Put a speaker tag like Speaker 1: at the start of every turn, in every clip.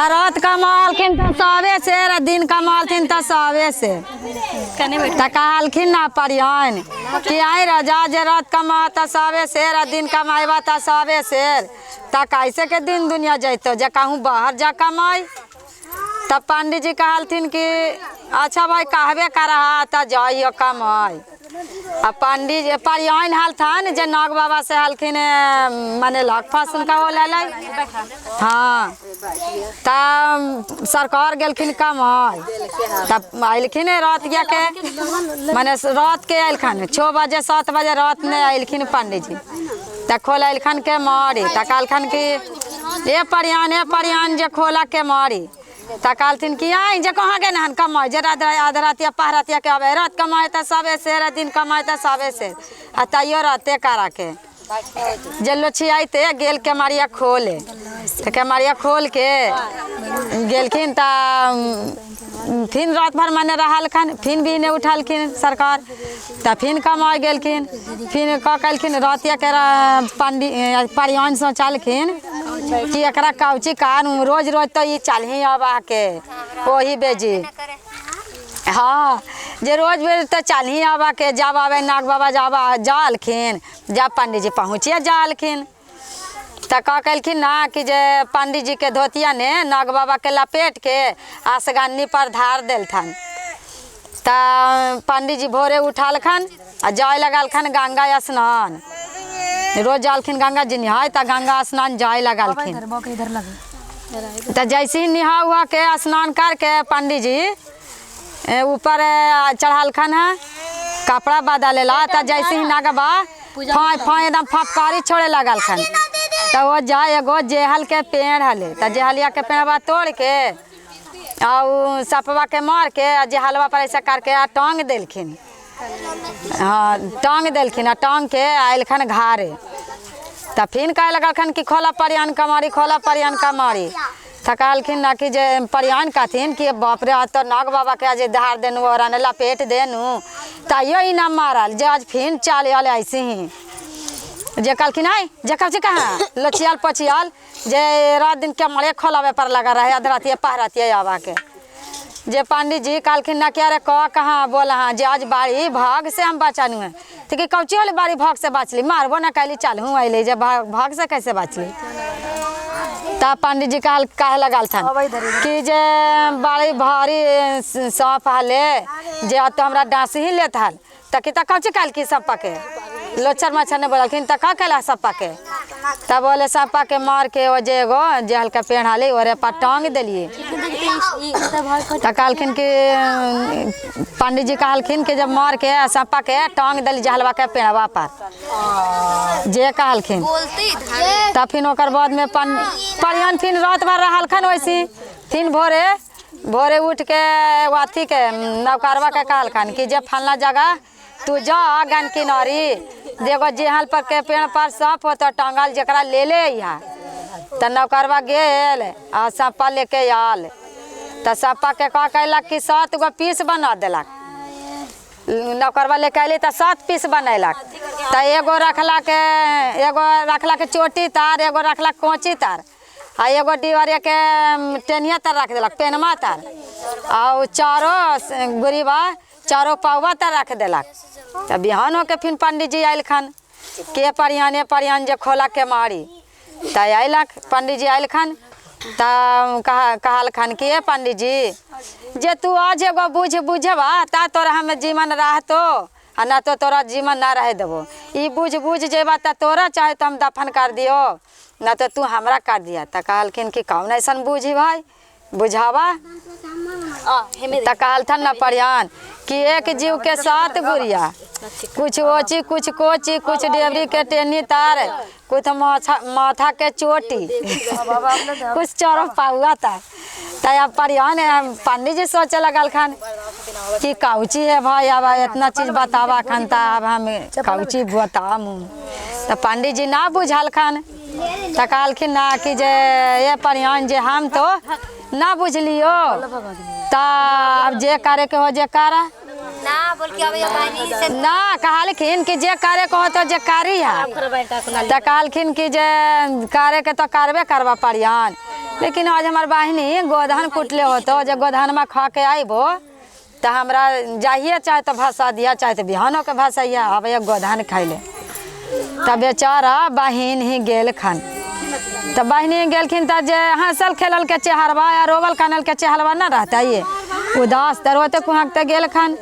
Speaker 1: त रात कमालखिन तऽ सवे सेर आ दिन कमालथिन तऽ सवे सेर। तऽ कहलखिन ना परियन कि आइ राजा जे रात कमा तऽ सवे सेर आ दिन कमाइबा तऽ सवे सेर, तऽ कैसे के दिन दुनिया जैतो जे कहूँ बाहर जा कमाई। तब पंडीजी कहलथिन कि अच्छा भाई कहबे करहा तऽ जाइयो कमाई। आ पंडीजी परियन हलथन जे नाग बाबा से हलखिन मने लग फस हुनका हो लेलै। हाँ तब सरकार गेलखिन कमाई, तब अयलखिन रातिया के मने रात के अयलखन 6 बजे 7 बजे रात में अयलखिन पंडीजी। तऽ खोललखन के मारी, तऽ कहलखन कि ए परियान जे खोला के मारी। तऽ कहलथिन कि आइ जे कहाँ गेल हन कमाई जे रात आध रातिया पहरतिया के आबै, रात कमाई तऽ सबे सेर दिन कमाई तऽ सबे सेर, आ तैयो राते करा के जे लोचियाइते गेल केमरिया खोले। तऽ केमरिया खोल के गेलखिन तऽ फिर रात भर मने रहलखन, फिर भी नहि उठलखिन सरकार। तऽ फिर कमाइ गेलखिन, फिर कऽ कलखिन रातिया के पंडी परियान सोचलखिन कि एकरा कौची कानू रोज रोज तो ई चलही अब आके ओही बेजी। हाँ जे रोज रोज तो चलही अब आके जब आबे नाग बाबा जब जालखिन जब पंडीजी पहुँचिए जालखिन। तऽ कह कलखिन ना कि जे पंडीजी के धोतिया ने नाग बाबा के लपेट के आसगानी पर धार देलथन। तऽ पंडीजी भोरे उठलखन आ जाय लगलखन गंगा स्नान, रोज जालखिन गंगा जी नहाय तऽ गंगा स्नान जाय लगलखिन। तऽ जैसे ही नहा उहा के स्नान करके पंडीजी ऊपर चढ़लखन है कपड़ा बदलेला, तऽ जैसे ही नागबा फाँय फाँय एकदम फपकारी छोड़े लगलखन। तऽ वो जाय एगो जेहल के पेड़ हले, तऽ जेहलिया के पेड़वा तोड़ के आ उ सपवा के मार के आ जेहलवा पर ऐसा करके आ टांग देलखिन। हाँ टांग देलखिन आ टांग के आयलखन घारे। तऽ फिर कहे लगलखन कि खोला परियान कमारी, खोला परियान कमारी। तऽ कहलखिन ना कि जे परियान कहथिन कि बाप रे आज तो नाग बाबा के आज धार देनु और लपेट देनु, तैयो ई ना मारल जे आज फिर चल आयल ऐसे ही। जे कहलखिन आय जे कहै कहाँ लचियाल पचियाल जे रात दिन के मरे खोलावे पर लगा रहे आध रातिये पहरतिये आवा के। जे पंडीजी कहलखिन ना कि अरे कह कहाँ बोल हाँ जे आज बाड़ी भाग से हम बचलू हैं। तो कि कौची होले बाड़ी भाग से बचली, मारबो ना कैली चलहूँ अयली जे भाग से कैसे बचली। तब पंडीजी कहे लगलथन कि जे बाड़ी भारी साँप हले जे आज तो हमरा डाँस ही लेत हल। तऽ कि तऽ कौची कहलखिन सप्पा के लोचर मच्छर नहीं बोललखिन तऽ का कहला सप्पा के। तब बोले सप्पा के मार के ओ जे एगो जे हल्का पेड़ हले ओरे पर टांग देलिए। तऽ कहलखिन कि पंडीजी कहलखिन कि जब मार के सप्पा के टांग देली जहलवा के पेड़वा पर जे कहलखिन। तब फिर ओकर बाद में परियान फिर रात भर रहलखन वैसी। फिर भोरे भोरे उठ के एगो अथी के नौकरवा के कहलखन कि जे फलना जगह तू जा गन किनारी जेगो जेहल पर के पेड़ पर साँप होतो टांगल जकरा ले ले अइहा। तऽ नौकरवा गेल आ साँपा लेके आयल। तऽ साँपा के कह कहलक कि 7 गो पीस बना देलक। नौकरवा लेके अयली तऽ 7 पीस बनेलक। तऽ एगो रखलक चोटी तार, एगो रखलक कोची तार, आ एगो डिबरिया के टेनिया तर रख देलक पेनमा तर, आ चारो गुरीबा चारो पौवा तर रख देलक। तऽ बिहान होके फिर पंडीजी अयलखन के परियाने परियान जे खोला के मारी। तऽ अयलक पंडीजी अयलखन तऽ कहलखन कि ए पंडीजी जे तू आज एगो बुझबा ता तोरा हम जीवन रहतो आ ना तो तोरा जीवन ना रह देबो। ई बुझ जेबा तऽ तोरा चाहे तो हम दफन कर दियो ना तो तू हमरा कर दिया। तऽ कहलखिन कि कौन ऐसन बूझी भाई बुझावा। तऽ कहलथन ना परियान कि एक जीव के 7 गुड़िया, कुछ ओची कुछ कोची कुछ डेबरी के टेनी तार, कुछ माथा के चोटी, कुछ चौरो पाउआ तार। तऽ अब परियान पंडीजी सोचे लगलखन कि कौची है भाई अब इतना चीज बतावा खन तऽ अब हम कौची बतामू। तऽ पंडीजी ना बुझलखन। तऽ कहलखिन ना कि जे ये परियान जे हम तो ना बुझलियो, तऽ अब जे करे के हो जे करा ना। कहलखिन कि जे करे के हो तो जे करी है। तऽ कहलखिन कि जे करे के तो करबे करबा परियान, लेकिन आज हमार बहिनी गोधन कुटले होतो, जे गोधनमा खा के आइबो तो हमरा जाइए, चाहे तो भसा दिया, चाहे तो बिहानो के भसैया, अब एक गोधन खैले। तब बेचारा बहिन ही गेल खन। तब बहिनी गेलखिन तऽ जे हँसल खेलल के चेहरवा या रोवल कानल के चेहरवा न रहता, ये उदास तऽ रोते कुहकते गेल खन।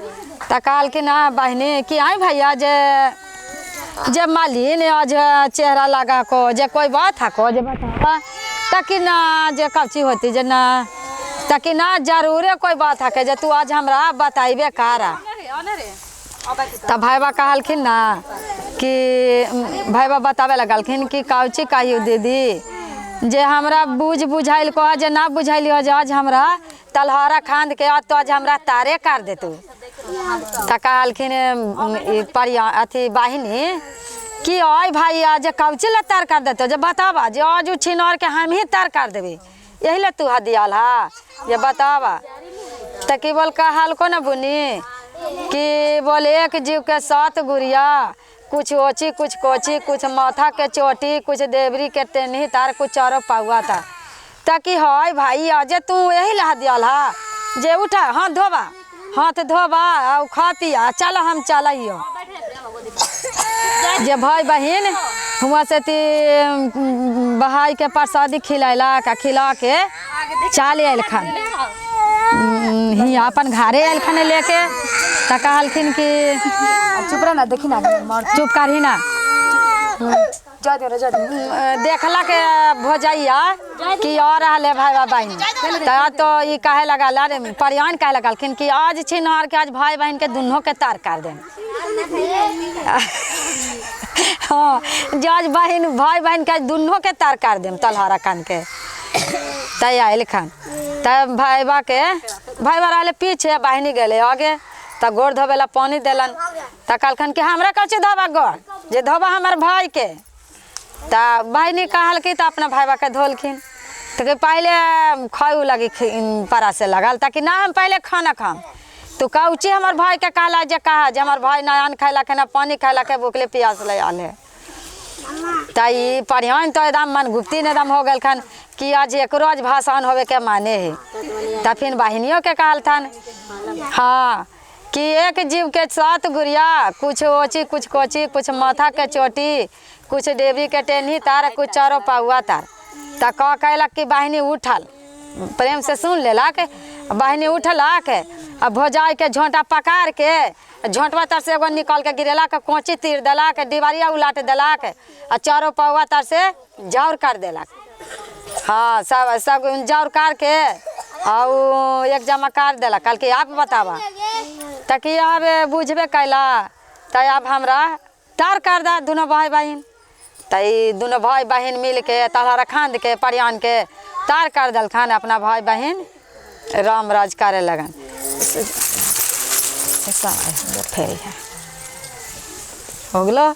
Speaker 1: तऽ कहलखिन हाँ बहिनी कि आइ भैया जे जे मालिन आज चेहरा लगा को जे कोई बात है को जे बतावा। ताकि ना जे कौची होती जे ना, ताकि ना जरूरे कोई बात है जे तू आज हमरा बताइबे कारा। तब भाईबा कहलखिन ना कि भाईबा बतावे लगलखिन कि कौची कहियो दीदी जे हमरा बुझ बुझाइल को जे ना बुझाइल हो जे आज हमरा तलहरा खांद के आज तो आज हमरा तारे कर देतू। तऽ कहलखिन परिया अथी बहिनी कि आय भाई आज कौची ला तार कर देतो जे बतावा, जे आज उ छिनर के हम ही तार कर देबे, यही ला तू हदियाल हा जे बतावा। तऽ की बोल कहल को न बुनी कि बोल एक जीव के सात गुड़िया, कुछ ओची कुछ कोची, कुछ माथा के चोटी, कुछ देवरी के टेनही तार, कुछ चारो पाउआ था। ताकि हाय भाई आज तू यही ला दियाल हा जे उठा हाथ धोबा, हाथ धोबा आ खा पिया चल हम चलियो। जे भाई बहिन हुआ से ती बहाई के प्रसादी खिलैलक आ खिला के चल अयलखन हियाँ अपन घरे अयलखन लेके। तऽ कहलखिन कि
Speaker 2: चुप रह ना, देखी ना
Speaker 1: चुप करही ना।
Speaker 2: जा दे जा दे।
Speaker 1: देखलक भोजैया कि और रहले भाई बहिन, तऽ तो ई कहे लगल अरे परियान कहे लगलखिन कि आज छिनार के आज भाई बहिन के दुनू के तार कर देम। हाँ जे आज बहिन भाई बहिन के आज दुनू के तार कर देम तलहरा कान के। तै आयल खन तब भाईबा के भाईबा रहले पीछे, बहिनी गेले आगे। तऽ गोड़ धोबे ला पानी देलन। तऽ कहलखिन कि हमरा कौची धोबा गोड़, जे धोबा हमर भाई के। तऽ बहिनी कहलखिन तऽ अपना भाईबा के धोलखिन। तऽ पहले खाउ लगी परा से लगल ताकि ना हम पहले खाना खाम। तो कौची हमर भाई के कहला जे कहा जे हमर भाई ना अन्न खैलक ना पानी खैलक, भूखले प्यास ले आल है। तऽ ई परिहान तो एकदम मन गुप्ती एकदम हो गेलखन कि आज एकरो आज भाषण होवे के माने है। तऽ फिर बहिनियों के कहलथन हाँ कि एक जीव के सात गुड़िया, कुछ ओची कुछ कोची, कुछ माथा के चोटी, कुछ देवी के टेनही तार, कुछ चारो पाउआ तार। तऽ कह कहलक कि बहिनी उठल, प्रेम से सुन लेलक। बहिनी उठलक आ भोजाई के झोंटा पकाड़ के झोंटवा तर से एगो निकल के गिरेलक, कोची तीर देलक, डिबारिया उलाट देलक आ चारो पौआ तर से जाउर कर देलक। हाँ सब सब जाउर कर के आ एक जमा कर देलक। कहलकै आप बतावा। तऽ कि आब बुझबे कैला तऽ आब हमरा तार कर दे दुनू भाई बहिन। तऽ ई दुनू भाई बहिन मिलके तलहरा खांद के परियान के तार कर देलखन, अपना भाई बहिन राम राज करे लगन। फेर हो गेलो।